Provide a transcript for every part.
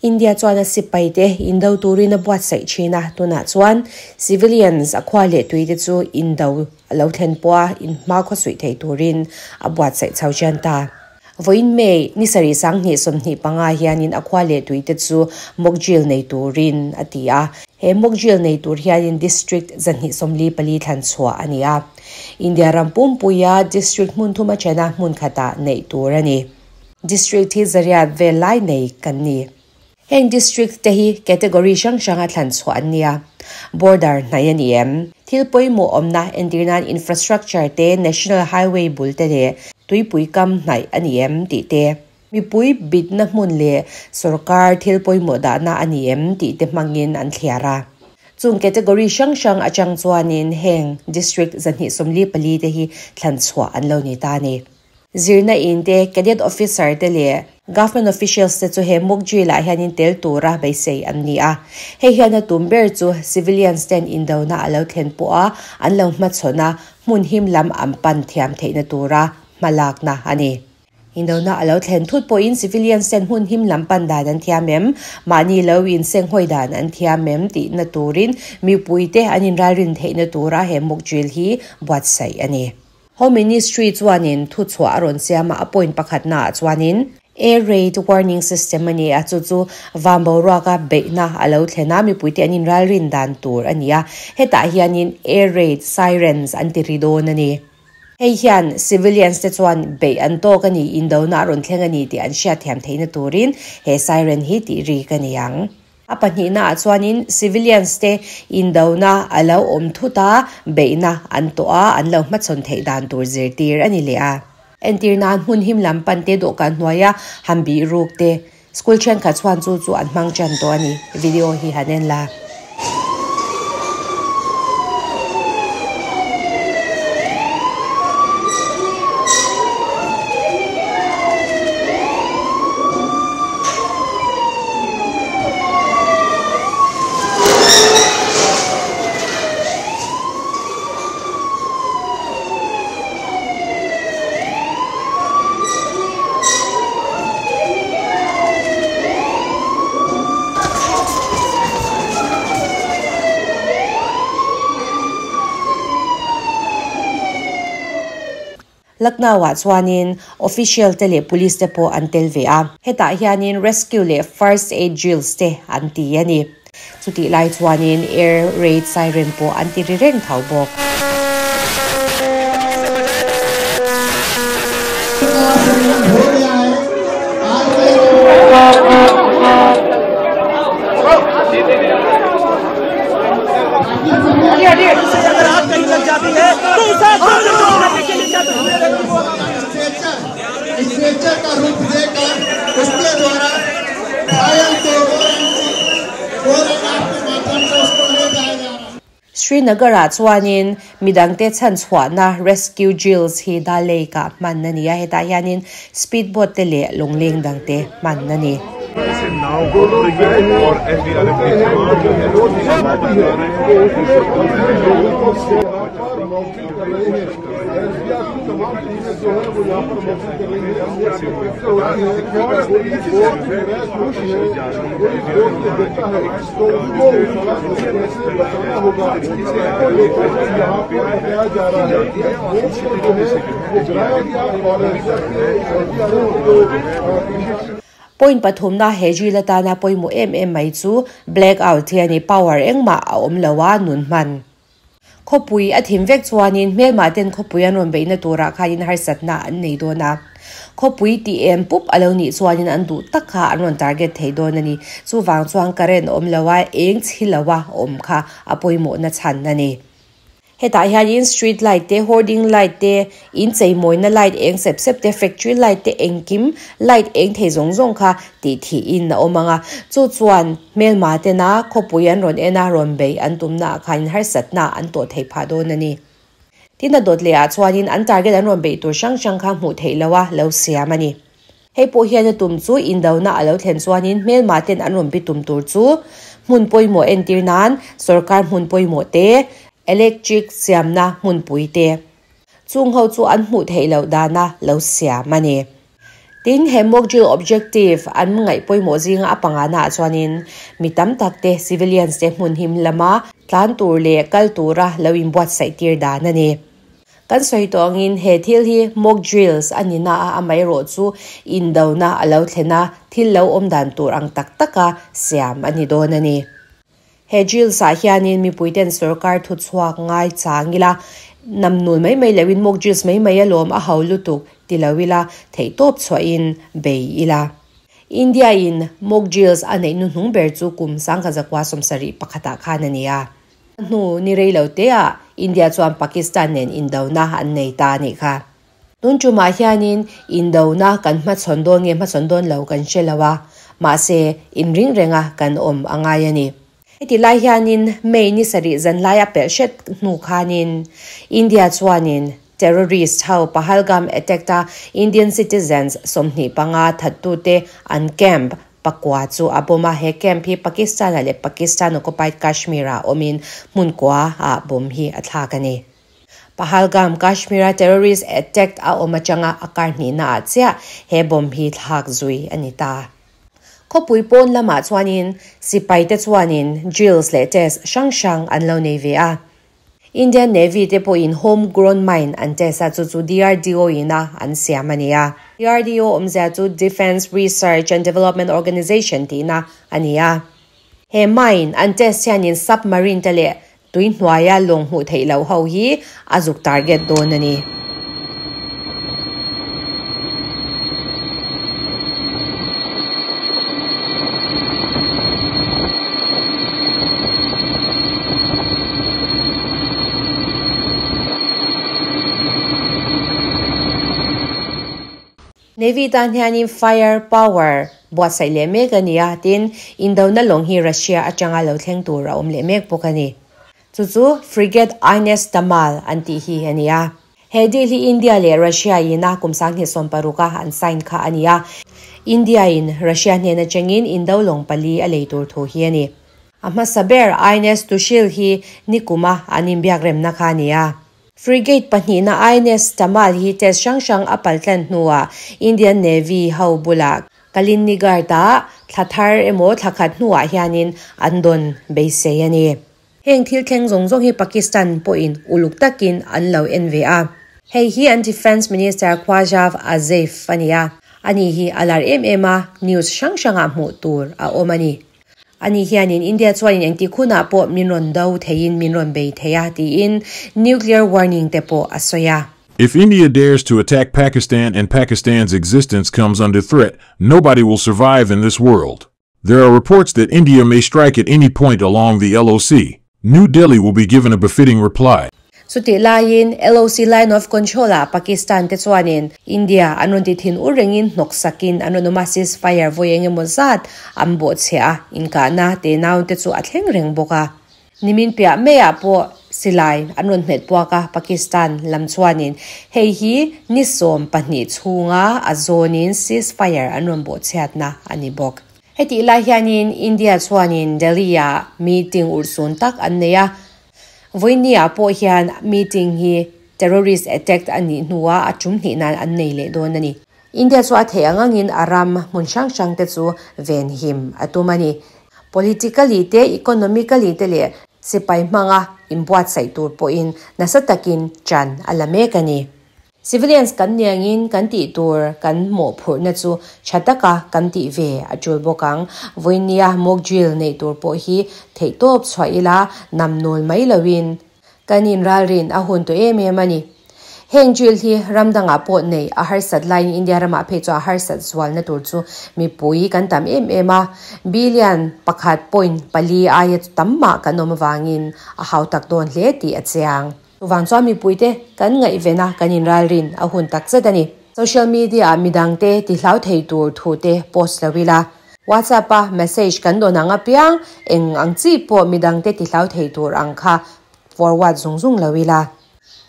India chuan a sipai te indo turin a buatsaih thin a, tunah chuan civilians a khua leh tui te chu indo a lo thlen pawh a inhma khawsuih thei turin a buatsaih chho chian ta. Vawiin May ni sarih sanghnih 25 hianin a khua leh tui te chu mock drill nei turin a ti a, he mock drill nei tur hianin district 244 thlan chhuah a ni a. India ram pumpuia district hmun thuma thena hmun khatah neih tur a ni. District hi zariat vel lai nei kan ni. Heng district te hi category hrang hranga thlan chhuah an nia. Border hnai a ni em? Thil pawimawh awmna entirnan infrastructure te national highway bul te leh tuipui kam hnaih a ni em tih te. Mipui bitna hmun leh sorkar thil pawimawh dahna a ni em tih te hmangin an thliar a. Chung category hrang hrang atang chuanin heng district 244 te hi thlan chhuah an lo ni ta ni. Zirna in te cadet officer te leh government officials te chu he mock drill ah hianin tel tura beisei an ni a. Hei hian a tum ber chu civilians ten indona a lo thlen pawh a an lo hmachhawn a hmun him lam an pan thiam theihna tura hmalakna a ni. Indona a lo thlen thut pawhin civilians ten hmun him lam pan dan an thiam em, mahni lo in senghawi dan an thiam em tihna turin mipui te an inralrin theihna tura he mock drill hi buatsaih a ni. Home Ministry chuanin thu chhuah a rawn siama a point pakhat na ah chuanin air raid warning system a ni a chu chu van boruaka beihna a lo thlen a mipui te an inralrin dan tur a ni a hetah hianin air raid sirens an ti ri dawn a ni. Hei hian civilians te chuan beih an tawk a ni indona a rawn thleng a ni tih an hriat thiam theihna turin he siren hi tih ri ka ni ang. A pahnihna ah chuanin civilians te indona a lo awm thut a beihna an tawh a an lo hmachhawn theih dan tur zirtir a ni leh a. Entir nan hmun him lam pan te dawhkan hnuaia han bih ruk te school thenkhat chuan chu chu an hmang tan tawh a ni. Video hi han en la. Lucknow ah chuanin official te leh police te pawh an tel ve a. Hetah hianin rescue leh first aid drills te an ti a ni. Chutih lai chuanin air raid siren pawh an ti ri reng tho bawk. Stretcher का रूप देकर उसके द्वारा घायल को के माध्यम से उसको ले जाया जा रहा है। Srinagar ah chuanin midang te chhan chhuahna rescue drills hi Dal Lake ah hman a ni a hetah hianin speedboat te leh lungleng dang te hman a ni. Point pathumna he drill atana pawimawh em em mai chu blackout hi a ni power engmah a awm lo a nun hman. Khawpui a thim vek chuanin hmelmah ten khawpui an rawn beihna turah khanin harsatna an nei dawn a. Khawpui tih em pup a lo nih chuanin an duh tak kha an rawn target thei dawn a ni. Chuvang chuan current awm lo a eng chhi lo a awm kha a pawimawhna chhan a ni. Hetah hianin street light te hoarding light te in cheimawina light eng sep sep te factory light te engkim light eng thei zawng zawng kha tih thihin a awm anga. Chu chuan hmelma tena khawpui an rawn en a rawn bei an tumna ah khanin harsatna an tawh thei phah dawn a ni. Tin a dawt leh ah chuanin an target an rawn beih tur hrang hrang kha hmuh theih lo a lo siam a ni. Hei pawh hian a tum chu indona a lo thlen chuanin hmelma ten an rawn bi tum tur chu hmun pawimawh entir nan sorkar hmun pawimawh te electric siamna hmunpui te. Chung ho chu an hmuh theih loh dana lo siam a ni. Tin, he mock drill objective an ngaih pawimawh zinga a pangana ah chuanin mi tam tak te, civilians te hmun him lama tlan tur leh kal tura lo inbuatsaih tir dan a ni. Kan sawi tawh angin he thil hi mock drills a ni na a, amaherawh chu indona a lo thlen a, thil lo awm dan tur ang tak taka siam a ni dawn a ni. He drills ah hianin mipuiten sorkar thuchhuak ngai chang ila, namnul mai mai loin mock drills mai mai alawm a ho lutuk ti lo ila, theihtawp chhuahin bei ila. India in mock drills a neih hnuhnung ber chu kum 1971 ah khan a ni a. A hnu ni rei lo te ah India chuan Pakistan nen indona an nei ta a nih kha. Tun tumah hianin indona kan hmachhawn dawn nge hmachhawn dawn lo kan hre lo a, mahse inring renga kan awm a ngai a ni. Heti lai hianin May ni sarih zanlai a pelh hret hnu khanin India chuanin terrorist ho Pahalgam attack a Indian citizens 25 thattute an camp pakua chu a bomb a, he camp hi Pakistan ah leh Pakistan occupied Kashmir ah awmin hmun kua ah bomb hi a thlak a ni. Pahalgam, Kashmir a terrorist attack a awm atanga a kar hnihna ah chiah he bomb hi thlak zui a ni ta. Khawpui pawn lamah chuanin sipai te chuanin drills leh test hrang hrang an lo nei ve a. Indian Navy te pawhin home grown mine an test a, chu chu DRDO in a an siam a ni a. DRDO awmzia chu Defence Research and Development Organisation tihna a ni a. He mine an test hianin submarine te leh tui hnuaia lawng hmuh theih loh ho hi a zuk target dawn a ni. Navy tan hianin fire power buatsaih leh mek a ni a, tin, indona lawng hi Russia atanga lo thleng tur a awm leh mek bawk a ni. Chu chu frigate INS Tamal an tih hi a ni a. He deal hi India leh Russia in a kum 2016 a an sign kha a ni a. India in Russia hnen atangin indo lawng pali a lei tur thu hi a ni. A hmasa ber INS Tushil hi nikuma an inbiak remna kha a ni a. Frigate pahnihna INS Tamal hi test hrang hrang a paltlan hnuah Indian Navy ho bulah Kalinigarh ah thla thar emaw thla khat hnuah hianin an dawn beisei a ni. Heng thil thleng zawng zawng hi Pakistan pawhin uluk takin an lo en ve a. Hei hi an Defence Minister Khwaja Asif a ni a, ani hi a lar em em a, news hrang hrangah hmuh tur a awm a ni. Ani hianin India chuanin engtik hunah pawh min rawn do theiin min rawn bei thei a tiin nuclear warning te pawh a sawi a. If India dares to attack Pakistan and Pakistan's existence comes under threat, nobody will survive in this world. There are reports that India may strike at any point along the LOC. New Delhi will be given a befitting reply. Chutih laiin LOC Line of Control ah Pakistan te chuanin India an rawn ti thin ur rengin hnawk sakin an rawn awm a, ceasefire vawi eng emaw zat an bawhchhiah a, inkahna te nau te chu a thleng reng bawk a. Nimin piah maiah pawh silai an rawn hmet puak a, Pakistan lam chuanin hei hi ni 12 chhunga a zawnin ceasefire an rawn bawhchhiatna a ni bawk. Hetih lai hianin India chuanin Delhi ah meeting urhsun tak an nei a, vawinia pawh hian meeting hi terrorist attack a nih hnuah a tum hnih nan an nei leh dawn a ni. India chu a theih ang angin a ram hmun hrang hrang te chu venhim a tum a ni. Politically te, economically te leh sipai hmanga inbuatsaih tur pawhin nasa takin chan a la mek a ni. Civilians kan niangin kan tih tur kan mawh phurhna chu tha taka kan tih ve a tul bawk ang. Vawinia mock drill nei tur pawh hi theihtawp chhuah ila namnul mai loin kan inralrin a hun tawh em em a ni. Heng drill hi ramdangah pawh nei a harsat laiin India ramah phei chu a harsat zualna tur chu mipui kan tam em em a. Billion 1.4 aia tam mah kan awm awangin a hau tak dawn hle tih a chiang. Wang chuan mipui te kan ngaihvena kan inralrin a hun tak zet a ni. Social media midang te ti hlau thei tur thu te post lo ila. WhatsApp a message kan dawn ang apiang eng ang chi pawh midang te ti hlau thei tur ang kha forward zung zung lo ila.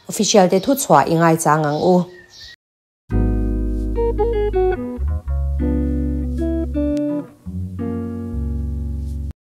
Official te thu chhuah i ngai chang ang u.